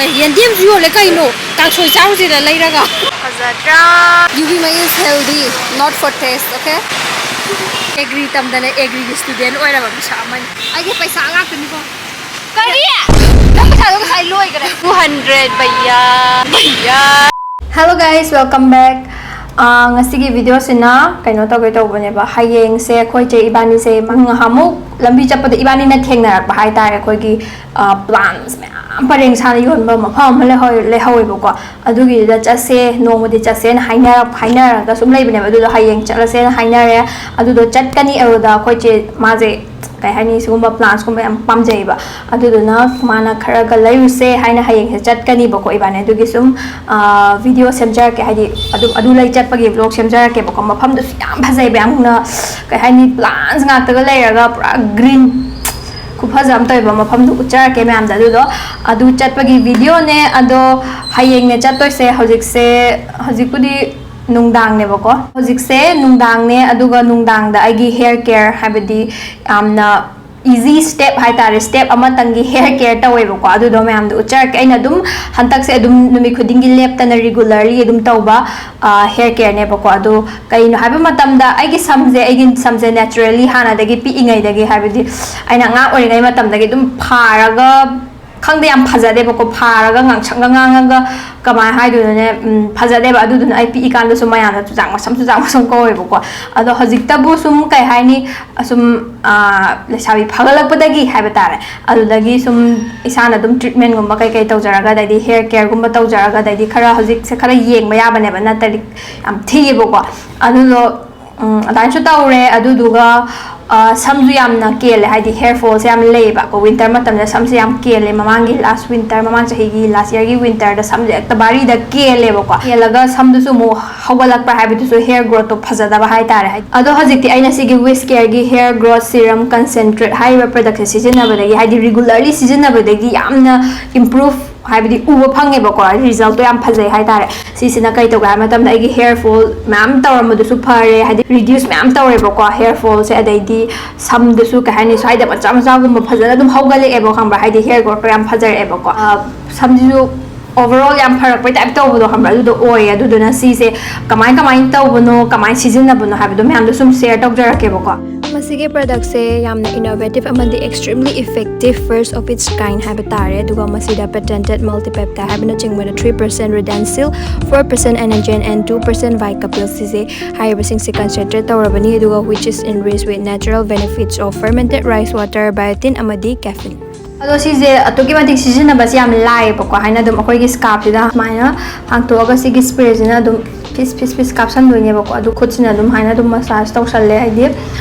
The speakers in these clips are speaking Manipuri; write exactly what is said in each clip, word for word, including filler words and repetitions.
ꯌꯦꯟꯗꯦꯝꯁꯨ ꯌꯣꯜꯂꯦ ꯀꯩꯅꯣ? ꯀꯥꯡꯁꯣꯏ ꯆꯥꯔꯨꯁꯤꯔ ꯂꯩꯔꯒ? ꯐꯖꯗ꯭ꯔꯥ? Yuvimay is healthy, not for taste, okay? Agri ꯇꯝꯗꯅ ꯑꯦꯒ꯭ꯔꯤꯒꯤ ꯁ꯭ꯇꯨꯗꯦꯟ ꯑꯣꯏꯔꯕ ꯃꯤꯁꯛ ꯑꯃꯅꯤ꯫ ꯑꯩꯒꯤ ꯄꯩꯁꯥ ꯉꯥꯛꯇꯅꯤꯀꯣ꯫ ꯀꯔꯤ? ꯅꯪ ꯄꯩꯁꯥꯗꯣ ꯉꯁꯥꯏ ꯂꯣꯏꯈ꯭ꯔꯦ꯫ Two hundred, ꯚꯩꯌꯥ, ꯚꯩꯌꯥ꯫ Hello guys, welcome back. ꯑꯥ, ꯉꯁꯤꯒꯤ ꯚꯤꯗꯤꯑꯣꯁꯤꯅ ꯀꯩꯅꯣ ꯇꯧꯒꯦ ꯇꯧꯕꯅꯦꯕ, ꯍꯌꯦꯡꯁꯦ ꯑꯩꯈꯣꯏ ꯆꯦ ꯏꯕꯥꯅꯤꯁꯦ ꯉꯍꯥꯟꯃꯨꯛ ꯂꯝꯕꯤ ꯆꯠꯄꯗ ꯏꯕꯥꯅꯤꯅ ꯊꯦꯡꯅꯔꯛꯄ ꯍꯥꯏꯇꯥꯔꯦ꯫ ꯑꯩꯈꯣꯏꯒꯤ, ꯑꯥ, ꯄ꯭ꯂꯥꯟꯁ ꯃꯌꯥꯝ ꯄꯔꯦꯡ ꯁꯥꯅ ꯌꯣꯟꯕ ꯃꯐꯝ ꯑꯃ ꯂꯩꯍꯧ-, ꯂꯩꯍꯧꯋꯦꯕꯀꯣ꯫ ꯑꯗꯨꯒꯤꯗꯨꯗ ꯆꯠꯁꯦ, ꯅꯣꯡꯃꯗꯤ ꯆꯠꯁꯦꯅ ꯍꯥꯏꯅꯔ-, ꯍꯥꯏꯅꯔꯒ ꯁꯨꯝ ꯂꯩꯕꯅꯦꯕ꯫ ꯑꯗꯨꯗꯣ ꯍꯌꯦꯡ ꯆꯠꯂꯁꯦꯅ ꯍꯥꯏꯅꯔꯦ꯫ ꯑꯗꯨꯗꯣ ꯆꯠꯀꯅꯤ꯫ ꯑꯗꯨꯗ ꯑꯩꯈꯣꯏ ꯆꯦ ꯃꯥꯁꯦ ꯀꯩ ꯍꯥꯏꯅꯤ, ꯁꯤꯒꯨꯝꯕ ꯄ꯭ꯂꯥꯟꯁꯀꯨꯝꯕ ꯌꯥꯝ ꯄꯥꯝꯖꯩꯌꯦꯕ꯫ ꯑꯗꯨꯗꯨꯅ ꯃꯥꯅ ꯈꯔꯒ ꯂꯩꯔꯨꯁꯦ ꯍꯥꯏꯅ ꯍꯌꯦꯡꯁꯦ ꯆꯠꯀꯅꯤꯕꯀꯣ ꯏꯕꯥꯅꯤ꯫ ꯑꯗꯨꯒꯤ ꯁꯨꯝ, ꯑꯥ, ꯚꯤꯗꯤꯑꯣ ꯁꯦꯝꯖꯔꯛꯀꯦ, ꯍꯥꯏꯗꯤ ꯑꯗꯨ, ꯑꯗꯨ ꯂꯩ ꯆꯠꯄꯒꯤ ꯚ꯭ꯂꯣꯒ ꯁꯦꯝꯖꯔꯛꯀꯦꯕꯀꯣ꯫ ꯃꯐꯝꯗꯨꯁꯨ ꯌꯥꯝ ꯐꯖꯩꯕ, ꯌꯥꯝꯅ ꯀꯩ ꯍꯥꯏꯅꯤ, ꯄ꯭ꯂꯥꯟꯁ ꯉꯥꯛꯇꯒ ꯂꯩꯔꯒ ꯄꯨꯔꯥ ꯒ꯭ꯔꯤꯟ ꯈꯨꯐꯖ ꯑꯃ ꯇꯧꯋꯦꯕ꯫ ꯃꯐꯝꯗꯨ ꯎꯠꯆꯔꯛꯀꯦ ꯃꯌꯥꯝꯗ꯫ ꯑꯗꯨꯗꯣ ꯑꯗꯨ ꯆꯠꯄꯒꯤ ꯚꯤꯗꯤꯑꯣꯅꯦ꯫ ꯑꯗꯣ ꯍꯌꯦꯡꯅꯦ ꯆꯠꯇꯣꯏꯁꯦ꯫ ꯍꯧꯖꯤꯛꯁꯦ, ꯍꯧꯖꯤꯛꯄꯨꯗꯤ ꯅꯨꯡꯗꯥꯡꯅꯦꯕꯀꯣ꯫ ꯍꯧꯖꯤꯛꯁꯦ ꯅꯨꯡꯗꯥꯡꯅꯦ, ꯑꯗꯨꯒ ꯅꯨꯡꯗꯥꯡꯗ ꯑꯩꯒꯤ ꯍꯦꯌꯔ ꯀꯦꯌꯔ, ꯍꯥꯏꯕꯗꯤ ꯌꯥꯝꯅ ꯏꯖꯤ ꯁ꯭ꯇꯦꯞ ꯍꯥꯏꯇꯥꯔꯦ, ꯁ꯭ꯇꯦꯞ ꯑꯃꯇꯪꯒꯤ ꯍꯦꯌꯔ ꯀꯦꯌꯔ ꯇꯧꯋꯦꯕꯀꯣ꯫ ꯑꯗꯨꯗꯣ ꯃꯌꯥꯝꯗꯣ ꯎꯠꯆꯔꯛꯀꯦ꯫ ꯑꯩꯅ ꯑꯗꯨꯝ ꯍꯟꯗꯛꯁꯦ ꯑꯗꯨꯝ ꯅꯨꯃꯤꯠ ꯈꯨꯗꯤꯡꯒꯤ ꯂꯦꯞꯇꯅ ꯔꯤꯒꯨꯂꯔꯂꯤ ꯑꯗꯨꯝ ꯇꯧꯕ, ꯑ, ꯍꯦꯌꯔ ꯀꯦꯌꯔꯅꯦꯕꯀꯣ꯫ ꯑꯗꯣ ꯀꯩꯅꯣ ꯍꯥꯏꯕ ꯃꯇꯝꯗ ꯑꯩꯒꯤ ꯁꯝꯁꯦ, ꯑꯩꯒꯤ ꯁꯝꯁꯦ ꯅꯦꯆꯔꯦꯜꯂꯤ ꯍꯥꯟꯅꯗꯒꯤ ꯄꯤꯛꯏꯉꯩꯗꯒꯤ, ꯍꯥꯏꯕꯗꯤ ꯑꯩꯅ ꯑꯉꯥꯡ ꯑꯣꯏꯔꯤꯉꯩ ꯃꯇꯝꯗꯒꯤ ꯑꯗꯨꯝ ꯐꯥꯔꯒ, ꯈꯪꯗꯦ, ꯌꯥꯝ ꯐꯖꯗꯦꯕꯀꯣ, ꯐꯥꯔꯒ ꯉꯥꯡꯁꯪꯒ ꯉꯥꯡꯉꯒ ꯀꯃꯥꯏꯅ ꯍꯥꯏꯗꯣꯏꯅꯣꯅꯦ, ꯎꯝ, ꯐꯖꯗꯦꯕ꯫ ꯑꯗꯨꯗꯨꯅ ꯑꯩ ꯄꯤꯛꯏꯀꯥꯟꯗꯁꯨ ꯃꯌꯥꯝꯅ ꯆꯨꯖꯥꯛ ꯃꯁꯝ, ꯆꯨꯖꯥꯛ ꯃꯁꯝ ꯀꯧꯋꯦꯕꯀꯣ꯫ ꯑꯗꯣ ꯍꯧꯖꯤꯛꯇꯕꯨ ꯁꯨꯝ ꯀꯩ ꯍꯥꯏꯅꯤ, ꯑꯁꯨꯝ, ꯑꯥ, ꯂꯩꯁꯥꯕꯤ ꯐꯒꯠꯂꯛꯄꯗꯒꯤ ꯍꯥꯏꯕ ꯇꯥꯔꯦ, ꯑꯗꯨꯗꯒꯤ ꯁꯨꯝ ꯏꯁꯥꯅ ꯑꯗꯨꯝ ꯇ꯭ꯔꯤꯠꯃꯦꯟꯒꯨꯝꯕ ꯀꯩꯀꯩ ꯇꯧꯖꯔꯒ, ꯑꯗꯩꯗꯤ ꯍꯦꯌꯔ ꯀꯦꯌꯔꯒꯨꯝꯕ ꯇꯧꯖꯔꯒ, ꯑꯗꯩꯗꯤ ꯈꯔ ꯍꯧꯖꯤꯛꯁꯦ ꯈꯔ ꯌꯦꯡꯕ ꯌꯥꯕꯅꯦꯕ, ꯅꯠꯇ꯭ꯔꯗꯤ ꯌꯥꯝ ꯊꯤꯌꯦꯕꯀꯣ꯫ ꯑꯗꯨꯗꯣ, ꯎꯝ, ꯑꯗꯨꯃꯥꯏꯅꯁꯨ ꯇꯧꯔꯦ꯫ ꯑꯗꯨꯗꯨꯒ, ꯑ, ꯁꯝꯁꯨ ꯌꯥꯝꯅ ꯀꯦꯜꯂꯦ, ꯍꯥꯏꯗꯤ ꯍꯦꯌꯔ ꯐꯣꯜꯁꯦ ꯌꯥꯝ ꯂꯩꯌꯦꯕꯀꯣ꯫ ꯋꯤꯟꯇꯔ ꯃꯇꯝꯗ ꯁꯝꯁꯦ ꯌꯥꯝ ꯀꯦꯜꯂꯦ꯫ ꯃꯃꯥꯡꯒꯤ ꯂꯥꯁ ꯋꯤꯟꯇꯔ, ꯃꯃꯥꯡ ꯆꯍꯤꯒꯤ ꯂꯥꯁ ꯌꯔꯒꯤ ꯋꯤꯟꯇꯔꯗ ꯁꯝꯁꯦ ꯍꯦꯛꯇ ꯚꯥꯔꯤꯗ ꯀꯦꯜꯂꯦꯕꯀꯣ꯫ ꯀꯦꯜꯂꯒ ꯁꯝꯗꯨꯁꯨ ꯑꯃꯨꯛ ꯍꯧꯒꯠꯂꯛꯄ꯭ꯔꯥ ꯍꯥꯏꯕꯗꯨꯁꯨ ꯍꯦꯌꯔ ꯒ꯭ꯔꯣꯠꯇꯣ ꯐꯖꯗꯕ ꯍꯥꯏꯇꯥꯔꯦ꯫ ꯑꯗꯣ ꯍꯧꯖꯤꯛꯇꯤ ꯑꯩꯅ ꯁꯤꯒꯤ ꯋꯤꯁ ꯀꯦꯌꯔꯒꯤ ꯍꯦꯌꯔ ꯒ꯭ꯔꯣꯠ ꯁꯤꯔꯝ ꯀꯟꯁꯦꯟꯇ꯭ꯔꯦꯠ ꯍꯥꯏꯔꯤꯕ ꯄ꯭ꯔꯗꯛꯁꯦ ꯁꯤꯖꯤꯟꯅꯕꯗꯒꯤ, ꯍꯥꯏꯗꯤ ꯔꯤꯒꯨꯂꯔꯂꯤ ꯁꯤꯖꯤꯟꯅꯕꯗꯒꯤ ꯌꯥꯝꯅ ꯏꯝꯄ꯭ꯔꯨꯚ ꯍꯥꯏꯕꯗꯤ ꯎꯕ ꯐꯪꯉꯦꯕꯀꯣ, ꯔꯤꯖꯜꯇꯣ ꯌꯥꯝ ꯐꯖꯩ ꯍꯥꯏꯇꯥꯔꯦ꯫ ꯁꯤꯁꯤꯅ ꯀꯩ ꯇꯧꯒꯦ ꯍꯥꯏꯕ ꯃꯇꯝꯗ ꯑꯩꯒꯤ ꯍꯦꯌꯔ ꯐꯣꯜ ꯃꯌꯥꯝ ꯇꯧꯔꯝꯕꯗꯨꯁꯨ ꯐꯔꯦ, ꯍꯥꯏꯗꯤ ꯔꯤꯗ꯭ꯌꯨꯁ ꯃꯌꯥꯝ ꯇꯧꯔꯦꯕꯀꯣ ꯍꯦꯌꯔ ꯐꯣꯜꯁꯦ, ꯑꯗꯩꯗꯤ ꯁꯝꯗꯨꯁꯨ ꯀꯩ ꯍꯥꯏꯅꯤ, ꯁ꯭ꯋꯥꯏꯗ ꯃꯆꯥ ꯃꯆꯥꯒꯨꯝꯕ ꯐꯖꯅ ꯑꯗꯨꯝ ꯍꯧꯒꯠꯂꯛꯑꯦꯕ, ꯈꯪꯕ꯭ꯔꯥ? ꯍꯥꯏꯗꯤ ꯍꯦꯌꯔ ꯒ꯭ꯔꯣꯠꯇꯣ ꯌꯥꯝ ꯐꯖꯔꯛꯑꯦꯕꯀꯣ꯫ ꯑ, ꯁꯝꯁꯤꯁꯨ overall ꯌꯥꯝ ꯐꯔꯛꯄꯩ ꯇꯥꯏꯞ ꯇꯧꯕꯗꯣ, ꯈꯪꯕ꯭ꯔꯥ? ꯑꯗꯨꯗꯣ ꯑꯣꯏꯌꯦ꯫ ꯑꯗꯨꯗꯨꯅ ꯁꯤꯁꯦ ꯀꯃꯥꯏ ꯀꯃꯥꯏꯅ ꯇꯧꯕꯅꯣ, ꯀꯃꯥꯏꯅ ꯁꯤꯖꯤꯟꯅꯕꯅꯣ ꯍꯥꯏꯕꯗꯣ ꯃꯌꯥꯝꯗꯣ ꯁꯨꯝ ꯁꯦꯌꯔ ꯇꯧꯖꯔꯛꯀꯦꯕꯀꯣ꯫ ꯃꯁꯤꯒꯤ ꯄ꯭ꯔꯗꯛꯁꯦ ꯌꯥꯝꯅ innovative ꯑꯃꯗꯤ extremely effective, first of its kind ꯍꯥꯏꯕ ꯇꯥꯔꯦ꯫ ꯑꯗꯨꯒ ꯃꯁꯤꯗ patented multipeptide ꯍꯥꯏꯕꯅꯆꯤꯡꯕꯗ three percent Redensil, four percent Anagen and two percent Vicapil, ꯁꯤꯁꯦ ꯍꯥꯏꯔꯤꯕꯁꯤꯡꯁꯦ concentrate ꯇꯧꯔꯕꯅꯤ, ꯑꯗꯨꯒ which is enriched with natural benefits of fermented rice water, biotin ꯑꯃꯗꯤ caffeine꯫ ꯑꯗꯣ ꯁꯤꯁꯦ ꯑꯗꯨꯛꯀꯤ ꯃꯇꯤꯛ ꯁꯤꯖꯤꯟꯅꯕꯁꯦ ꯌꯥꯝ ꯂꯥꯏꯌꯦꯕꯀꯣ꯫ ꯍꯥꯏꯅ ꯑꯗꯨꯝ ꯑꯩꯈꯣꯏꯒꯤ ꯁ꯭ꯀꯥꯞꯁꯤꯗ ꯁꯨꯃꯥꯏꯅ ꯍꯥꯡꯇꯣꯛꯑꯒ ꯁꯤꯒꯤ ꯁ꯭ꯄ꯭ꯔꯦꯁꯤꯅ ꯑꯗꯨꯝ ꯐꯤꯁ ꯐꯤꯁ ꯐꯤꯁ ꯀꯥꯞꯁꯟꯗꯣꯏꯅꯦꯕꯀꯣ꯫ ꯑꯗꯨ ꯈꯨꯠꯁꯤꯅ ꯑꯗꯨꯝ ꯍꯥꯏꯅ ꯑꯗꯨꯝ ꯃꯁꯥꯖ ꯇꯧꯁꯜꯂꯦ ꯍꯥꯏꯗꯤ꯫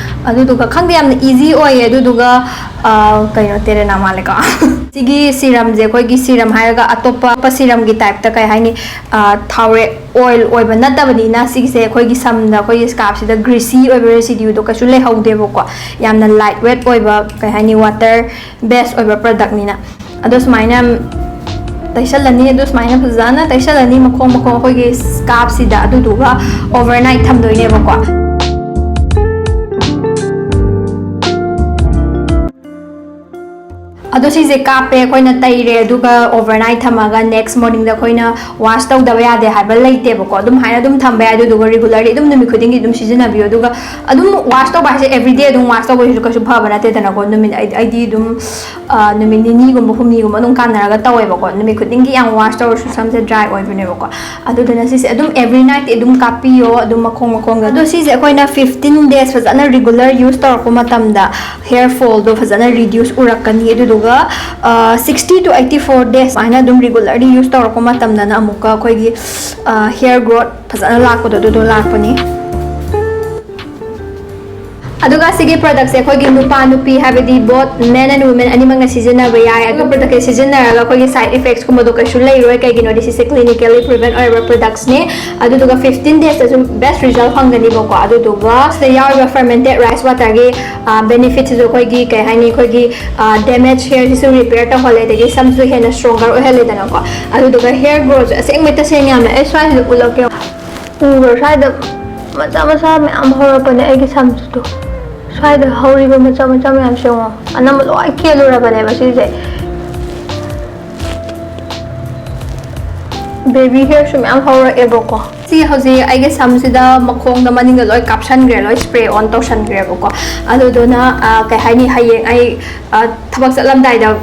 ꯑꯗꯨꯗꯨꯒ ꯈꯪꯗꯦ, ꯌꯥꯝꯅ ꯏꯖꯤ ꯑꯣꯏꯌꯦ꯫ ꯑꯗꯨꯗꯨꯒ ꯑ, ꯀꯩꯅꯣ, ꯇꯦꯔꯦꯅꯥ ꯃꯥꯜꯂꯦꯀꯣ꯫ ꯁꯤꯒꯤ ꯁꯤꯔꯝꯁꯦ ꯑꯩꯈꯣꯏꯒꯤ ꯁꯤꯔꯝ ꯍꯥꯏꯔꯒ ꯑꯇꯣꯞꯄ ꯁꯤꯔꯝꯒꯤ ꯇꯥꯏꯞꯇ ꯀꯩ ꯍꯥꯏꯅꯤ, ꯑ, ꯊꯥꯎꯔꯦꯛ ꯑꯣꯏꯜ ꯑꯣꯏꯕ ꯅꯠꯇꯕꯅꯤꯅ ꯁꯤꯒꯤꯁꯦ ꯑꯩꯈꯣꯏꯒꯤ ꯁꯝꯗ ꯑꯩꯈꯣꯏꯒꯤ ꯁ꯭ꯀꯥꯞꯁꯤꯗ ꯒ꯭ꯔꯤꯁꯤ ꯑꯣꯏꯕ ꯔꯦꯁꯤꯗ꯭ꯌꯨꯗꯣ ꯀꯩꯁꯨ ꯂꯩꯍꯧꯗꯦꯕꯀꯣ꯫ ꯌꯥꯝꯅ ꯂꯥꯏꯠ ꯋꯦꯠ ꯑꯣꯏꯕ, ꯀꯩ ꯍꯥꯏꯅꯤ, ꯋꯥꯇꯔ ꯕꯦꯁ ꯑꯣꯏꯕ ꯄ꯭ꯔꯗꯛꯅꯤꯅ꯫ ꯑꯗꯣ ꯁꯨꯃꯥꯏꯅ ꯇꯩꯁꯜꯂꯅꯤ꯫ ꯑꯗꯣ ꯁꯨꯃꯥꯏꯅ ꯐꯖꯅ ꯇꯩꯁꯜꯂꯅꯤ ꯃꯈꯣꯡ ꯃꯈꯣꯡ ꯑꯩꯈꯣꯏꯒꯤ ꯁ꯭ꯀꯥꯞꯁꯤꯗ꯫ ꯑꯗꯨꯗꯨꯒ overnight ꯊꯝꯗꯣꯏꯅꯦꯕꯀꯣ꯫ ꯑꯗꯣ ꯁꯤꯁꯦ ꯀꯥꯞꯄꯦ, ꯑꯩꯈꯣꯏꯅ ꯇꯩꯔꯦ, ꯑꯗꯨꯒ overnight ꯊꯝꯃꯒ next morningꯗ ꯑꯩꯈꯣꯏꯅ wash ꯇꯧꯗꯕ ꯌꯥꯗꯦ ꯍꯥꯏꯕ ꯂꯩꯇꯦꯕꯀꯣ꯫ ꯑꯗꯨꯝ ꯍꯥꯏꯅ ꯑꯗꯨꯝ ꯊꯝꯕ ꯌꯥꯏ꯫ ꯑꯗꯨꯗꯨꯒ regularly ꯑꯗꯨꯝ ꯅꯨꯃꯤꯠ ꯈꯨꯗꯤꯡꯒꯤ ꯑꯗꯨꯝ ꯁꯤꯖꯤꯟꯅꯕꯤꯌꯨ꯫ ꯑꯗꯨꯒ ꯑꯗꯨꯝ wash ꯇꯧꯕ ꯍꯥꯏꯁꯦ everyday ꯑꯗꯨꯝ wash ꯇꯧꯕꯁꯤꯁꯨ ꯀꯩꯁꯨ ꯐꯕ ꯅꯠꯇꯦꯗꯅꯀꯣ꯫ ꯅꯨꯃꯤꯠ ꯑꯩ-, ꯑꯩꯗꯤ ꯑꯗꯨꯝ, ꯑ, ꯅꯨꯃꯤꯠ ꯅꯤꯅꯤꯒꯨꯝꯕ ꯍꯨꯝꯅꯤꯒꯨꯝꯕ ꯑꯗꯨꯝ ꯀꯥꯟꯅꯔꯒ ꯇꯧꯋꯦꯕꯀꯣ꯫ ꯅꯨꯃꯤꯠ ꯈꯨꯗꯤꯡꯒꯤ ꯌꯥꯝ wash ꯇꯧꯔꯁꯨ ꯁꯝꯁꯦ dry ꯑꯣꯏꯕꯅꯦꯕꯀꯣ꯫ ꯑꯗꯨꯗꯨꯅ ꯁꯤꯁꯦ ꯑꯗꯨꯝ every nightꯇꯤ ꯑꯗꯨꯝ ꯀꯥꯞꯄꯤꯌꯣ, ꯑꯗꯨꯝ ꯃꯈꯣꯡ ꯃꯈꯣꯡꯗ꯫ ꯑꯗꯣ ꯁꯤꯁꯦ ꯑꯩꯈꯣꯏꯅ fifteen days ꯐꯖꯅ regular use ꯇꯧꯔꯛꯄ ꯃꯇꯝꯗ hair fallꯗꯣ ꯐꯖꯅ reduce ꯎꯔꯛꯀꯅꯤ꯫ ꯑꯗꯨꯗꯨꯒ, ꯑ, sixty to eighty four days ꯁꯨꯃꯥꯏꯅ ꯑꯗꯨꯝ regularly use ꯇꯧꯔꯛꯄ ꯃꯇꯝꯗꯅ ꯑꯃꯨꯛꯀ ꯑꯩꯈꯣꯏꯒꯤ, ꯑ, hair growth ꯐꯖꯅ ꯂꯥꯛꯄꯗꯣ ꯑꯗꯨꯗꯣ ꯂꯥꯛꯄꯅꯤ꯫ ꯑꯗꯨꯒ ꯁꯤꯒꯤ ꯄ꯭ꯔꯗꯛꯁꯦ ꯑꯩꯈꯣꯏꯒꯤ ꯅꯨꯄꯥ ꯅꯨꯄꯤ, ꯍꯥꯏꯕꯗꯤ both men and women ꯑꯅꯤꯃꯛꯅ ꯁꯤꯖꯤꯟꯅꯕ ꯌꯥꯏ꯫ ꯑꯗꯨꯒ ꯄ꯭ꯔꯗꯛꯁꯦ ꯁꯤꯖꯤꯟꯅꯔꯒ ꯑꯩꯈꯣꯏꯒꯤ side effects ꯀꯨꯝꯕꯗꯣ ꯀꯩꯁꯨ ꯂꯩꯔꯣꯏ, ꯀꯩꯒꯤꯅꯣꯗꯤ ꯁꯤꯁꯦ clinically proven ꯑꯣꯏꯔꯕ ꯄ꯭ꯔꯗꯛꯁꯅꯦ꯫ ꯑꯗꯨꯗꯨꯒ fifteen days ꯇꯁꯨ best result ꯐꯪꯒꯅꯤꯕꯀꯣ꯫ ꯑꯗꯨꯗꯨꯒ ꯁꯤꯗ ꯌꯥꯎꯔꯤꯕ fermented rice water ꯒꯤ benefit ꯁꯤꯁꯨ ꯑꯩꯈꯣꯏꯒꯤ, ꯀꯩ ꯍꯥꯏꯅꯤ, ꯑꯩꯈꯣꯏꯒꯤ damage hair ꯁꯤꯁꯨ repair ꯇꯧꯍꯜꯂꯦ, ꯑꯗꯒꯤ ꯁꯝꯁꯨ ꯍꯦꯟꯅ stronger ꯑꯣꯏꯍꯜꯂꯦꯗꯅꯀꯣ꯫ ꯑꯗꯨꯗꯨꯒ hair growth ꯁꯨ ꯑꯁꯦꯡꯕꯩ ꯇꯁꯦꯡꯅ ꯌꯥꯝꯅ, ꯑꯩ ꯁ꯭ꯋꯥꯏꯁꯤꯗ ꯎꯠꯂꯛꯀꯦ꯫ ꯎꯕ꯭ꯔꯣ? ꯁ꯭ꯋꯥꯏꯗ ꯃꯆꯥ ꯃꯆꯥ ꯃꯌꯥꯝ ꯍꯧꯔꯛꯄꯅꯦ ꯑꯩꯒꯤ ꯁꯝꯁꯤꯗꯣ꯫ ꯁ꯭ꯋꯥꯏꯗ ꯍꯧꯔꯤꯕ ꯃꯆꯥ ꯃꯆꯥ ꯃꯌꯥꯝꯁꯦ ꯌꯦꯡꯉꯣ꯫ ꯑꯅꯝꯕ ꯂꯣꯏ ꯀꯦꯜꯂꯨꯔꯕꯅꯦꯕ ꯁꯤꯁꯦ꯫ Baby hair ꯁꯨ ꯃꯌꯥꯝ ꯍꯧꯔꯛꯑꯦꯕꯀꯣ꯫ ꯁꯤ ꯍꯧꯖꯤꯛ ꯑꯩꯒꯤ ꯁꯝꯁꯤꯗ ꯃꯈꯣꯡꯗ ꯃꯅꯤꯡꯗ ꯂꯣꯏ ꯀꯥꯞꯁꯟꯈ꯭ꯔꯦ, ꯂꯣꯏ spray on ꯇꯧꯁꯟꯈ꯭ꯔꯦꯕꯀꯣ꯫ ꯑꯗꯨꯗꯨꯅ, ꯑ, ꯀꯩ ꯍꯥꯏꯅꯤ, ꯍꯌꯦꯡ ꯑꯩ, ꯑ, ꯊꯕꯛ ꯆꯠꯂꯝꯗꯥꯏꯗ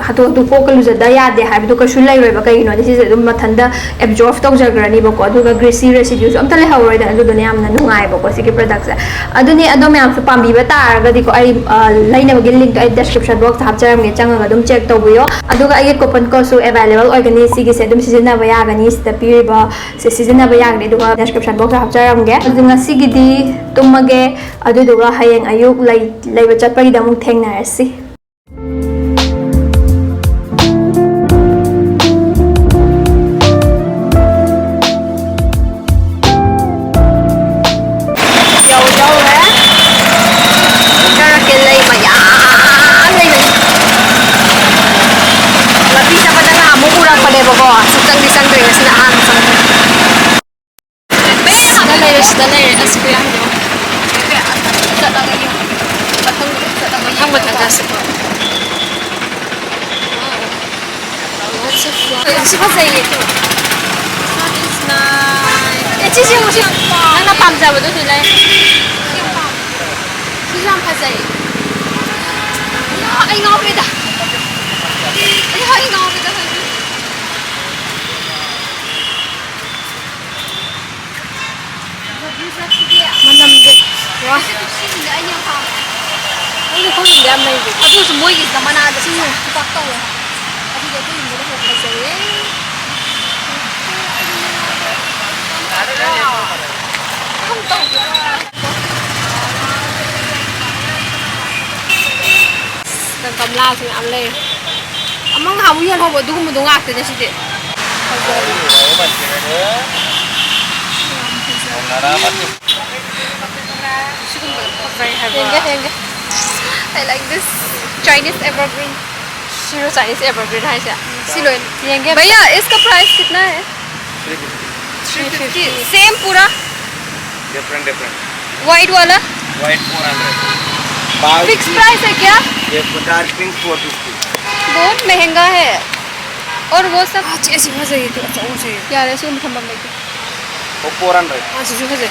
ꯍꯥꯊꯨ ꯍꯥꯊꯨ ꯀꯣꯛꯀ ꯂꯨꯖꯗ ꯌꯥꯗꯦ ꯍꯥꯏꯕꯗꯣ ꯀꯩꯁꯨ ꯂꯩꯔꯣꯏꯕ꯫ ꯀꯩꯒꯤꯅꯣꯗꯤ ꯁꯤꯁꯦ ꯑꯗꯨꯝ ꯃꯊꯟꯇ absorb ꯇꯧꯖꯈ꯭ꯔꯅꯤꯕꯀꯣ꯫ ꯑꯗꯨꯒ greasy residue ꯁꯨ ꯑꯝꯇ ꯂꯩꯍꯧꯔꯣꯏꯗꯅ꯫ ꯑꯗꯨꯗꯨꯅ ꯌꯥꯝꯅ ꯅꯨꯡꯉꯥꯏꯕꯀꯣ ꯁꯤꯒꯤ ꯄ꯭ꯔꯗꯛꯁꯦ꯫ ꯑꯗꯨꯅꯤ, ꯑꯗꯣ ꯃꯌꯥꯝꯁꯨ ꯄꯥꯝꯕꯤꯕ ꯇꯥꯔꯒꯗꯤꯀꯣ, ꯑꯩ, ꯑ, ꯂꯩꯅꯕꯒꯤ link ꯇꯣ ꯑꯩ description box ꯇ ꯍꯥꯞꯆꯔꯝꯒꯦ, ꯆꯪꯉꯒ ꯑꯗꯨꯝ check ꯇꯧꯕꯤꯌꯣ꯫ ꯑꯗꯨꯒ ꯑꯩꯒꯤ coupon code ꯁꯨ available ꯑꯣꯏꯒꯅꯤ, ꯁꯤꯒꯤꯁꯦ ꯑꯗꯨꯝ ꯁꯤꯖꯤꯟꯅꯕ ꯌꯥꯒꯅꯤ, ꯁꯤꯗ ꯄꯤꯔꯤꯕ ꯁꯦ ꯁꯤꯖꯤꯟꯅꯕ ꯌꯥꯒꯅꯤ꯫ ꯑꯗꯨꯒ description box ꯇ ꯍꯥꯞꯆꯔꯝꯒꯦ꯫ ꯑꯗꯨ ꯉꯁꯤꯒꯤꯗꯤ ꯇꯨꯝꯃꯒꯦ, ꯑꯗꯨꯗꯨꯒ ꯍꯌꯦꯡ ꯑꯌꯨꯛ ꯂꯩ-, ꯂꯩꯕ ꯆꯠꯄꯒꯤꯗ ꯑꯃꯨꯛ ꯊꯦꯡꯅꯔꯁꯤ꯫ ꯌꯧꯗꯧꯔꯦ꯫ ꯈꯔ ꯀꯦ ꯂꯩ ꯃꯌꯥꯝ ꯂꯩꯕꯅꯤ꯫ ꯂꯝꯕꯤ ꯆꯠꯄꯗ ꯅꯍꯥꯟꯃꯨꯛ ꯎꯔꯛꯄꯅꯦꯕꯀꯣ꯫ ꯁꯨꯛꯆꯪꯗꯤ ꯆꯪꯗ꯭ꯔꯤ, ꯉꯁꯤꯅ ꯑꯍꯥꯟꯕ ꯆꯪꯕꯅꯤ꯫ ꯁꯤꯗ ꯂꯩꯔꯦ, ꯁꯤꯗ ꯂꯩꯔꯦ꯫ ꯑꯁ, ꯈꯨꯌꯥꯝꯗꯣ꯫ ꯆꯠꯂꯒ ꯌꯦꯡꯉꯣ꯫ ꯃꯊꯪ, ꯃꯊꯪ, ꯃꯊꯪ ꯆꯠꯁꯤ꯫ ꯁꯤ ꯐꯖꯩꯌꯦ꯫ ꯑꯦ, ꯁꯤꯁꯦ ꯌꯦꯡꯉꯨ, ꯁꯤ ꯅꯪꯅ ꯄꯥꯝꯖꯕꯗꯣ ꯁꯤ ꯂꯩ꯫ ꯁꯤꯁꯨ ꯌꯥꯝ ꯐꯖꯩ꯫ ꯑꯩ ꯉꯥꯎꯔꯦꯗ꯫ ꯑꯩ ꯉꯥꯎꯔꯦꯗ ꯍꯧꯖꯤꯛ꯫ ꯃꯅꯝꯁꯦ꯫ ꯋꯥ꯫ ꯑꯩꯅ ꯈꯪꯗꯕ ꯌꯥꯝ ꯂꯩꯔꯦ꯫ ꯑꯗꯨꯁꯨ ꯃꯣꯏꯒꯤꯁꯤꯅ ꯃꯅꯥꯗ ꯁꯤ ꯈꯨꯄꯥꯛ ꯇꯧꯋꯦ꯫ ꯑꯗꯨꯗꯤ ꯑꯩꯈꯣꯏ ꯌꯨꯝꯗꯅ ꯍꯦꯟꯅ ꯐꯖꯩꯌꯦ꯫ ꯌꯥꯝ ꯇꯧꯗꯦ꯫ ꯒꯝꯂꯥꯁꯨ ꯃꯌꯥꯝ ꯂꯩꯔꯦ꯫ ꯑꯃ ꯉꯍꯥꯟꯃꯨꯛ ꯌꯣꯜꯍꯧꯕ ꯑꯗꯨꯒꯨꯝꯕꯗꯣ ꯉꯥꯛꯇꯅꯦ ꯁꯤꯗꯤ꯫ ꯐꯖꯔꯦ꯫ ꯁꯤꯒꯨꯝꯕ ꯐꯖꯩ ꯍꯥꯏꯕ꯫ ꯌꯦꯡꯒꯦ, ꯌꯦꯡꯒꯦ꯫ I like this Chinese evergreen. ꯁꯤꯔꯣ Chinese evergreen ꯍꯥꯏꯁꯦ? ꯁꯤ ꯂꯣꯏ ꯌꯦꯡꯒꯦ꯫ भैया, इसका प्राइस कितना है? Three fifty. सेम पूरा? Different, different. White वाला? White four hundred. Fix price है क्या? ये डार्क पिंक four fifty. बहुत महंगा है। और वो सब ꯑꯥ, ꯁꯤ, ꯑꯁꯤ ꯐꯖꯩꯌꯦ, ꯇꯨ ꯑꯆꯧꯕꯁꯦ꯫ ꯌꯥꯔꯦ, ꯁꯤꯒꯨꯝꯕ ꯊꯝꯐꯝ ꯂꯩꯇꯦ꯫ ꯑꯣ, four hundred. ꯑꯥ, ꯁꯤꯁꯨ ꯐꯖꯩ꯫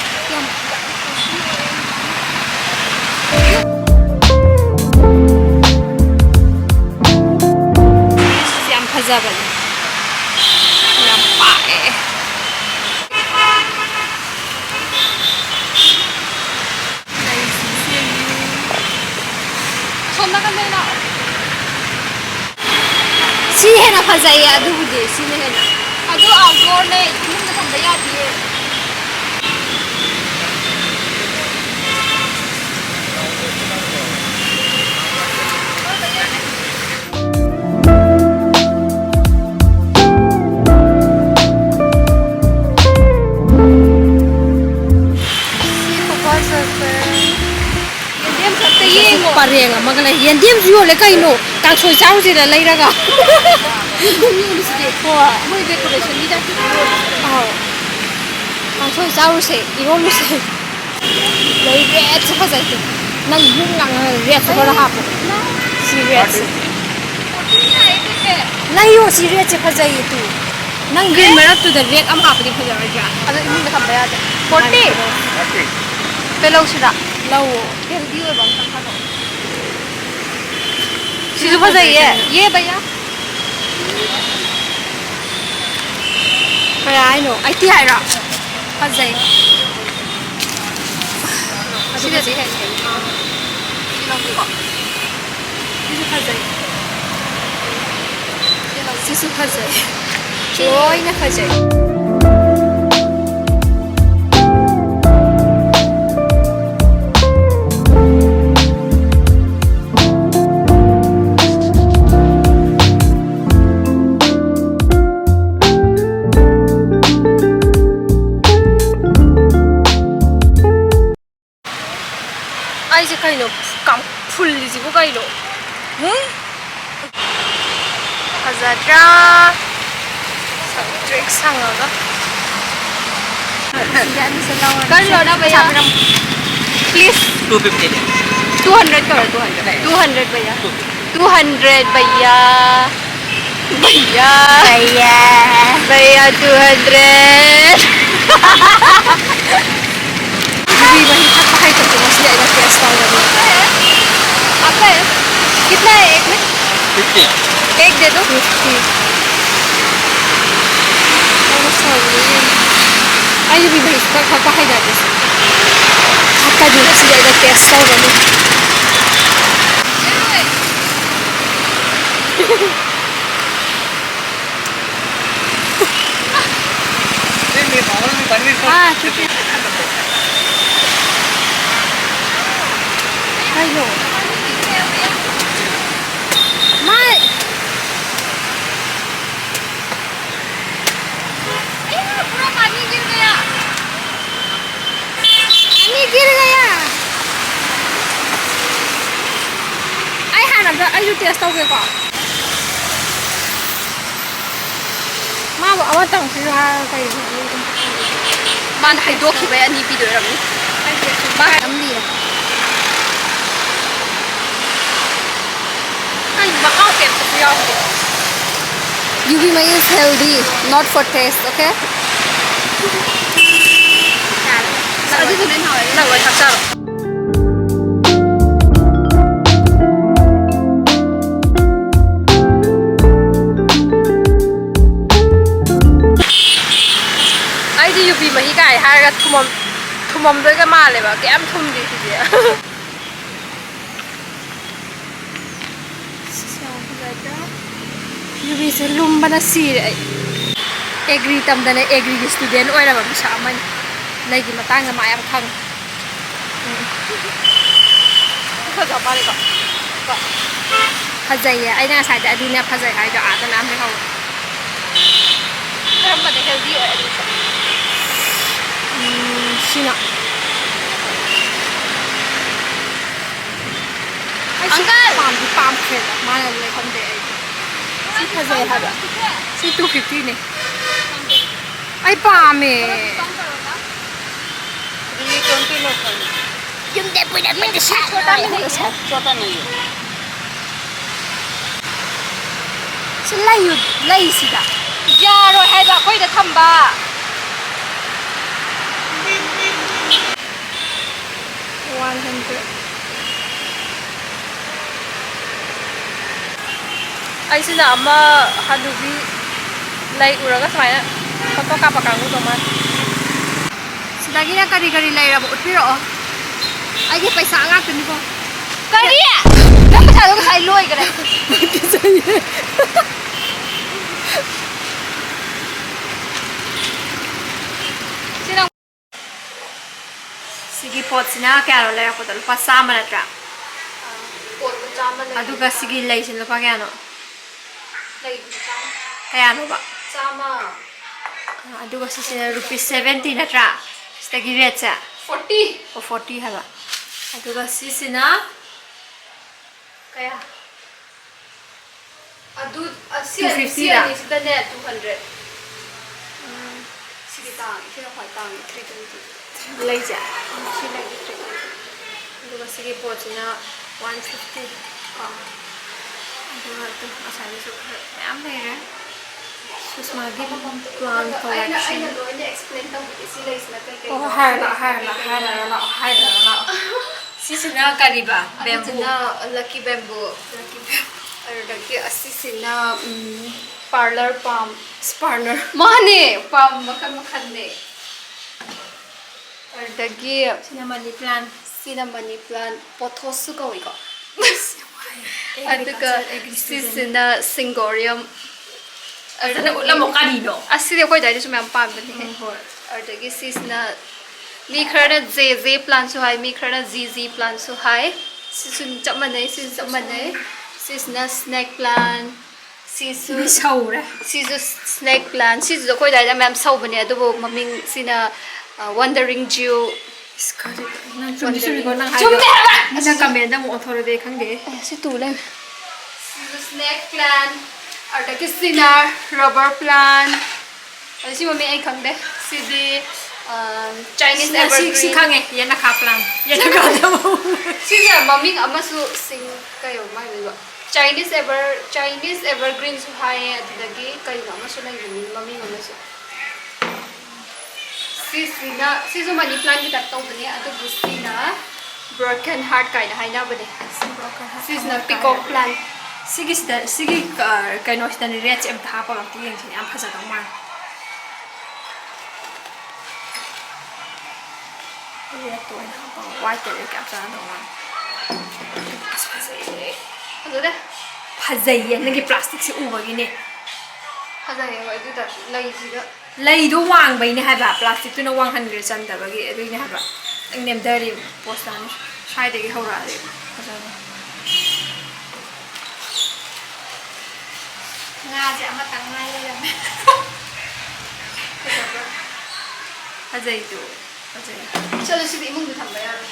ꯌꯥꯝ ꯐꯖꯕꯅꯦ꯫ ꯌꯥꯝ ꯄꯥꯛꯑꯦ꯫ ꯁꯣꯝ ꯅꯥꯀꯟꯗ ꯂꯥꯛꯑꯣ꯫ ꯁꯤ ꯍꯦꯟꯅ ꯐꯖꯩꯌꯦ ꯑꯗꯨꯕꯨꯗꯤ, ꯁꯤꯅ ꯍꯦꯟꯅ꯫ ꯑꯗꯨ ꯑꯥꯎꯠꯗꯣꯔꯅꯦ, ꯏꯃꯨꯡꯗ ꯊꯝꯕ ꯌꯥꯗꯤꯌꯦ꯫ ꯁꯤ ꯈꯨꯐꯖꯁꯦ꯫ ꯌꯦꯟꯗꯦꯝꯁꯦ ꯑꯝꯇ ꯌꯦꯡꯉꯣ꯫ ꯄꯔꯦꯡ ꯑꯃꯒ ꯂꯩ꯫ ꯌꯦꯟꯗꯦꯝꯁꯨ ꯌꯣꯜꯂꯦ ꯀꯩꯅꯣ? ꯀꯥꯡꯁꯣꯏ ꯆꯥꯔꯨꯁꯤꯔ ꯂꯩꯔꯒ? ꯌꯦꯟꯗꯦꯝ ꯌꯣꯜꯂꯤꯁꯤꯗꯤ꯫ ꯍꯣꯏ꯫ ꯃꯣꯏ decorationꯒꯤ typeꯇ ꯌꯣꯜꯂꯤꯁꯤꯗꯤ꯫ ꯑꯥꯎ꯫ ꯀꯥꯡꯁꯣꯏ ꯆꯥꯔꯨꯁꯦ, ꯏꯔꯣꯜꯂꯨꯁꯦ꯫ ꯂꯩ, redꯁꯦ ꯐꯖꯩ ꯇꯨ꯫ ꯅꯪ ꯌꯨꯝ ꯂꯥꯛꯅ redꯁꯦ ꯈꯔ ꯍꯥꯞꯄꯣ꯫ ꯁꯤ redꯁꯦ꯫ ꯂꯩꯌꯣ, ꯁꯤ redꯁꯦ ꯐꯖꯩꯌꯦ ꯇꯨ꯫ ꯅꯪ green ꯃꯔꯛꯇꯨꯗ red ꯑꯃ ꯍꯥꯞꯄꯗꯤ ꯐꯖꯔꯣꯏꯗ꯭ꯔꯥ? ꯑꯗꯣ ꯏꯃꯨꯡꯗ ꯊꯝꯕ ꯌꯥꯗꯦ꯫ Forty꯫ ꯀꯩ ꯂꯧꯁꯤꯔꯥ? ꯂꯧꯑꯣ꯫ Healthy ꯑꯣꯏꯕ ꯑꯝꯇꯪ ꯈꯜꯂꯣ꯫ ꯁꯤꯁꯨ ꯐꯖꯩꯌꯦ꯫ ꯌꯦ ꯚꯩꯌꯥ꯫ ꯀꯌꯥ ꯍꯥꯏꯅꯣ? Eighty ꯍꯥꯏꯔꯣ? ꯐꯖꯩ꯫ ꯁꯤꯅꯗꯤ ꯍꯦꯟꯅ ꯐꯩ꯫ ꯁꯤ ꯂꯧꯒꯦꯀꯣ꯫ ꯁꯤꯁꯨ ꯐꯖꯩ꯫ ꯁꯤ ꯂꯧ-, ꯁꯤꯁꯨ ꯐꯖꯩ꯫ ꯂꯣꯏꯅ ꯐꯖꯩ꯫ ꯁꯪꯇ꯭ꯔꯤꯛ ꯁꯪꯉꯒ꯫ ꯀꯔꯝ ꯇꯧꯔꯤꯅꯣ, ꯚꯩꯌꯥ? Please. Two fifty. Two hundred ꯇꯧꯔꯣ, two hundred. Two hundred, ꯚꯩꯌꯥ. Two fifty. Two hundred, ꯚꯩꯌꯥ. ꯚꯩꯌꯥ. ꯚꯩꯌꯥ. ꯚꯩꯌꯥ, two hundred. ꯌꯨꯕꯤ ꯃꯍꯤ ꯊꯛꯄ ꯍꯩꯇꯕꯗꯣ ꯉꯁꯤ ꯑꯩꯅ test ꯇꯧꯒꯅꯤ꯫ आपका है? कितना है एक में? Fifty. एक दे दो। Fifty. ꯑꯩꯅ ꯁꯥꯎꯔꯤꯅꯦ꯫ ꯑꯩ ꯌꯨꯕꯤ ꯃꯍꯤ ꯁꯨꯡꯊꯛ ꯊꯛꯄ ꯍꯩꯅꯗꯦ꯫ ꯊꯛꯀꯅꯤ ꯉꯁꯤꯗꯤ ꯑꯩꯅ test ꯇꯧꯒꯅꯤ꯫ हाँ, ठीक है। हेलो। मैं पूरा पानी गिर गया। पानी गिर गया। ꯑꯩ ꯍꯥꯟꯅ ꯑꯝꯇ ꯑꯩꯁꯨ test ꯇꯧꯒꯦꯀꯣ꯫ ꯃꯥꯕꯨ ꯑꯃꯇꯪ ꯄꯤꯌꯨ ꯍꯥꯏꯔꯒ ꯀꯩꯒꯤꯅꯣ? ꯃꯥꯅ ꯍꯩꯗꯣꯛꯈꯤꯕꯩ ꯑꯅꯤ ꯄꯤꯗꯣꯏ ꯑꯣꯏꯔꯝꯅꯤ꯫ ꯃꯥ ꯅꯝꯂꯤꯌꯦ꯫ ꯑꯩ ꯃꯍꯥꯎ ꯀꯩꯝꯇꯁꯨ ꯌꯥꯎꯗꯦ꯫ ꯌꯨꯕꯤ ꯃꯍꯤ is healthy, not for taste, okay? ꯑꯗꯨꯗꯤ ꯅꯪ ꯂꯣꯏ ꯊꯛꯆꯔꯣ꯫ ꯑꯩꯗꯤ ꯌꯨꯕꯤ ꯃꯍꯤ ꯀꯥꯏ ꯍꯥꯏꯔꯒ ꯊꯨꯝꯃꯝ-, ꯊꯨꯝꯃꯝꯗꯣꯏꯒ ꯃꯥꯜꯂꯦꯕ꯫ ꯀꯌꯥꯝ ꯊꯨꯝꯗꯦ ꯁꯤꯗꯤ꯫ ꯌꯨꯕꯤꯁꯦ ꯂꯨꯝꯕꯅ ꯁꯤꯔꯦ ꯑꯩ꯫ Agri ꯇꯝꯗꯅ agriꯒꯤ student ꯑꯣꯏꯔꯕ ꯃꯤꯁꯛ ꯑꯃꯅꯤ꯫ ꯂꯩꯒꯤ ꯃꯇꯥꯡꯗ ꯃꯥ ꯌꯥꯝ ꯈꯪꯉꯤ꯫ ꯎꯝ꯫ ꯐꯖꯕ ꯃꯥꯜꯂꯦꯀꯣ꯫ ꯀꯣ꯫ ꯐꯖꯩꯌꯦ꯫ ꯑꯩꯅ ꯉꯁꯥꯏꯗ ꯑꯗꯨꯅꯦ ꯐꯖꯩ ꯍꯥꯏꯗꯣ ꯑꯥꯗꯅ ꯑꯃ ꯂꯩꯍꯧꯋꯦ꯫ ꯀꯔꯝꯕꯅ healthy ꯑꯣꯏ ꯑꯗꯨꯁꯨ? ꯎꯝ, ꯁꯤꯅ꯫ ꯑꯩꯁꯨ uncle! ꯄꯥꯝꯗꯤ ꯄꯥꯝꯈ꯭ꯔꯦꯗ꯫ ꯃꯥꯅ ꯂꯩꯐꯝꯗꯩ ꯑꯩꯗꯤ꯫ ꯐꯖꯩ ꯍꯥꯏꯕ꯫ ꯁꯤ two fifty ꯅꯦ꯫ ꯑꯩ ꯄꯥꯝꯃꯦ꯫ ꯌꯨꯝꯗ ꯄꯨꯔꯛꯄꯗ ꯁꯥꯠꯂꯣꯏ꯫ ꯁꯤ ꯂꯩꯌꯨ, ꯂꯩꯁꯤꯗ꯫ ꯌꯥꯔꯣꯏ ꯍꯥꯏꯕ ꯑꯩꯈꯣꯏꯗ ꯊꯝꯕ꯫ One hundred꯫ ꯑꯩꯁꯤꯅ ꯑꯃ ꯍꯅꯨꯕꯤ ꯂꯩ ꯎꯔꯒ ꯁꯨꯃꯥꯏꯅ ꯐꯣꯇꯣ ꯀꯥꯞꯄ ꯀꯥꯡꯕꯨꯗꯣ ꯃꯥꯜꯂꯦ꯫ ꯁꯤꯗꯒꯤꯅ ꯀꯔꯤ ꯀꯔꯤ ꯂꯩꯔꯕ ꯎꯠꯄꯤꯔꯛꯑꯣ꯫ ꯑꯩꯒꯤ ꯄꯩꯁꯥ ꯉꯥꯛꯇꯅꯤꯀꯣ꯫ ꯀꯔꯤ? ꯅꯪ ꯄꯩꯁꯥꯗꯣ ꯉꯁꯥꯏ ꯂꯣꯏꯈ꯭ꯔꯦ꯫ ꯁꯤ ꯅꯪ ꯁꯤꯒꯤ ꯄꯣꯠꯁꯤꯅ ꯀꯌꯥꯅꯣ ꯂꯩꯔꯛꯄꯗꯣ? ꯂꯨꯄꯥ ꯆꯥꯝꯃ ꯅꯠꯇ꯭ꯔꯥ? ꯄꯣꯠꯇꯣ ꯆꯥꯝꯃ ꯂꯩꯔꯛꯄ꯫ ꯑꯗꯨꯒ ꯁꯤꯒꯤ ꯂꯩꯁꯤꯅ ꯂꯨꯄꯥ ꯀꯌꯥꯅꯣ? ꯂꯩꯗꯨꯅ ꯆꯥꯝꯃ꯫ ꯀꯌꯥꯅꯣꯕ? ꯆꯥꯝꯃ꯫ ꯑ, ꯑꯗꯨꯒ ꯁꯤꯁꯤꯅ rupees seventy ꯅꯠꯇ꯭ꯔꯥ? ꯁꯤꯗꯒꯤ ꯔꯦꯠꯁꯦ? Forty꯫ ꯑꯣ, forty ꯍꯥꯏꯕ꯫ ꯑꯗꯨꯒ ꯁꯤꯁꯤꯅ ꯀꯌꯥ? ꯑꯗꯨ, ꯑꯁꯤ two fifty ꯑꯅꯤ, ꯁꯤ ꯔꯥ? ꯑꯅꯤꯁꯤꯗꯅꯦ, two hundred꯫ ꯎꯝ꯫ ꯁꯤꯗꯤ ꯇꯥꯡꯉꯤ, ꯁꯤꯅ ꯈ꯭ꯋꯥꯏ ꯇꯥꯡꯉꯤ, three twenty꯫ ꯂꯩꯁꯦ? ꯎꯝ, ꯁꯤ ꯂꯩꯁꯦ three twenty꯫ ꯑꯗꯨꯒ ꯁꯤꯒꯤ ꯄꯣꯠꯁꯤꯅ one fifty꯫ ꯑꯥ꯫ ꯑꯗꯨꯒ ꯑꯗꯨꯝ ꯉꯁꯥꯏꯒꯤꯁꯨ ꯈꯔ ꯃꯌꯥꯝ ꯂꯩꯔꯦ꯫ ꯁꯨꯁꯃꯥꯒꯤ ꯑꯃꯃꯝꯇ plant ꯑꯩꯅ, ꯑꯩꯅ collection꯫ ꯂꯣꯏꯅ explain ꯇꯧꯕꯤꯒꯦ, ꯁꯤ ꯂꯩꯁꯤꯅ ꯀꯩ ꯀꯩꯅꯣ, ꯑꯣ, ꯍꯥꯏꯔꯣ ꯂꯥꯛꯑꯣ, ꯍꯥꯏꯔꯣ ꯂꯥꯛꯑꯣ, ꯍꯥꯏꯔꯣ ꯂꯥꯛꯑꯣ, ꯍꯥꯏꯔꯣ ꯂꯥꯛꯑꯣ꯫ ꯁꯤꯁꯤꯅ ꯀꯔꯤꯕ? Bamboo꯫ ꯑꯗꯨꯗꯨꯅ lucky bamboo꯫ Lucky bamboo꯫ ꯑꯗꯨꯗꯒꯤ ꯑꯁꯤꯁꯤꯅ, ꯎꯝ, parlor palm꯫ Parlor꯫ ꯃꯥꯅꯦ, palm ꯃꯈꯜ ꯃꯈꯜꯅꯦ꯫ ꯑꯗꯨꯗꯒꯤ ꯁꯤꯅ money plant꯫ ꯁꯤꯅ money plant, pothosꯁꯨ ꯀꯧꯏꯀꯣ꯫ ꯑꯗꯨꯒ agriculture, agri student꯫ ꯁꯤꯁꯤꯅ syngorium꯫ ꯐꯖꯅ ꯎꯠꯂꯝꯃꯣ, ꯀꯔꯤꯅꯣ? ꯑꯁꯤꯗꯤ ꯑꯩꯈꯣꯏ ꯑꯗꯨꯋꯥꯏꯗꯁꯨ ꯃꯌꯥꯝ ꯄꯥꯟꯕꯅꯦꯍꯦ꯫ ꯎꯝ, ꯍꯣꯏ꯫ ꯑꯗꯨꯗꯒꯤ ꯁꯤꯁꯤꯅ ꯃꯤ ꯈꯔꯅ ꯖꯦ ꯖꯦ plantꯁꯨ ꯍꯥꯏ, ꯃꯤ ꯈꯔꯅ ꯖꯤ ꯖꯤ plantꯁꯨ ꯍꯥꯏ꯫ ꯁꯤꯁꯨ ꯆꯞ ꯃꯥꯟꯅꯩ, ꯁꯤꯁꯨ ꯆꯞ ꯃꯥꯟꯅꯩ꯫ ꯁꯤꯁꯤꯅ snake plant꯫ ꯁꯤꯁꯨ ꯃꯤ ꯁꯧꯔꯦ꯫ ꯁꯤꯁꯨ snake plant꯫ ꯁꯤꯁꯨ ꯑꯩꯈꯣꯏ ꯑꯗꯨꯋꯥꯏꯗ ꯃꯌꯥꯝ ꯁꯧꯕꯅꯦ, ꯑꯗꯨꯕꯨ ꯃꯃꯤꯡꯁꯤꯅ, ꯑ, wandering jew꯫ ꯏꯁ, ꯀꯔꯤ? ꯅꯪ ꯆꯨꯝꯗꯤ ꯆꯨꯝꯃꯤꯀꯣ ꯅꯪ ꯍꯥꯏꯗꯣ꯫ ꯆꯨꯝꯃꯦ ꯍꯥꯏꯕ! ꯃꯤꯅ commentꯗ ꯑꯃꯨꯛ ꯑꯣꯟꯊꯣꯔꯛꯑꯗꯤ ꯑꯩ ꯈꯪꯗꯦ꯫ ꯑꯦ, ꯁꯤ ꯇꯨ ꯂꯩꯔꯝꯃꯦ꯫ ꯁꯤꯁꯨ snake plant꯫ ꯑꯗꯒꯤ ꯁꯤꯅ rubber plant꯫ ꯑꯗ ꯁꯤ ꯃꯃꯤꯡ ꯑꯩ ꯈꯪꯗꯦ꯫ ꯁꯤꯗꯤ, ꯑ, Chinese ꯁꯤꯅ ꯁꯤ, ꯁꯤ evergreen꯫ ꯈꯪꯉꯦ, ꯌꯦꯅꯈꯥ plant꯫ ꯌꯦꯅꯈꯥ꯫ ꯁꯤꯁꯦ ꯃꯃꯤꯡ ꯑꯃꯁꯨ ꯁꯤꯡ-, ꯀꯩ ꯃꯥꯏ ꯃꯃꯤꯡꯗꯣ? Chinese ever-, Chinese evergreenꯁꯨ ꯍꯥꯏꯌꯦ, ꯑꯗꯨꯗꯒꯤ ꯀꯩꯅꯣ ꯑꯃꯁꯨ ꯂꯩꯕꯅꯤ, ꯃꯃꯤꯡ ꯑꯃꯁꯨ꯫ ꯁꯤꯁꯤꯅ, ꯁꯤꯁꯨ money plantꯀꯤ type ꯇꯧꯕꯅꯦ, ꯑꯗꯨꯕꯨ ꯁꯤꯅ broken heart ꯀꯥꯏꯅ ꯍꯥꯏꯅꯕꯅꯦ꯫ Broken heart ꯁꯤꯁꯤꯅ ꯀꯥꯏꯅ peacock ꯍꯥꯏꯅꯕꯅꯦ꯫ Plant꯫ ꯁꯤꯒꯤꯁꯤꯗ, ꯁꯤꯒꯤ, ꯑ, ꯀꯩꯅꯣꯁꯤꯗꯅꯦ, redꯁꯦ ꯑꯝꯇ ꯍꯥꯞꯄꯒ ꯑꯝꯇ ꯌꯦꯡꯁꯤꯅꯦ, ꯌꯥꯝ ꯐꯖꯗꯧ ꯃꯥꯜꯂꯦ꯫ Redꯇ ꯑꯣꯏꯅ ꯍꯥꯞꯄꯒ, whiteꯀ red ꯀ ꯌꯥꯝ ꯆꯥꯟꯅꯗꯧ ꯃꯥꯜꯂꯦ꯫ ꯑꯁ, ꯐꯖꯩꯌꯦ꯫ ꯐꯖꯗꯦ꯫ ꯐꯖꯩꯌꯦ, ꯅꯪꯒꯤ plasticꯁꯦ ꯎꯕꯒꯤꯅꯦ꯫ ꯐꯖꯩꯌꯦ, ꯍꯣꯏ, ꯑꯗꯨ ꯑꯣꯏ ꯇꯥꯔꯁꯨ ꯂꯩꯁꯤꯒ꯫ ꯂꯩꯗꯣ ꯋꯥꯡꯕꯩꯅꯦ ꯍꯥꯏꯕ, plasticꯇꯨꯅ ꯋꯥꯡꯍꯟꯈ꯭ꯔꯦ ꯆꯟꯗꯕꯒꯤ, ꯑꯗꯨꯏꯅꯦ ꯍꯥꯏꯕ꯫ ꯅꯪ ꯅꯦꯝꯊꯔꯤ ꯄꯣꯁꯇꯥꯅꯤ, ꯁ꯭ꯋꯥꯏꯗꯒꯤ ꯍꯧꯔꯛꯑꯗꯤ ꯐꯖꯅ꯫ ꯉꯥꯁꯦ ꯑꯃꯇꯪ ꯉꯥꯏ ꯂꯩꯔꯝꯃꯦ꯫ ꯐꯖꯕ꯭ꯔꯥ? ꯐꯖꯩꯗꯣ, ꯐꯖꯩ꯫ ꯆꯠꯂꯣ, ꯁꯤꯗꯤ ꯏꯃꯨꯡꯗ ꯊꯝꯕ ꯌꯥꯔꯣꯏ꯫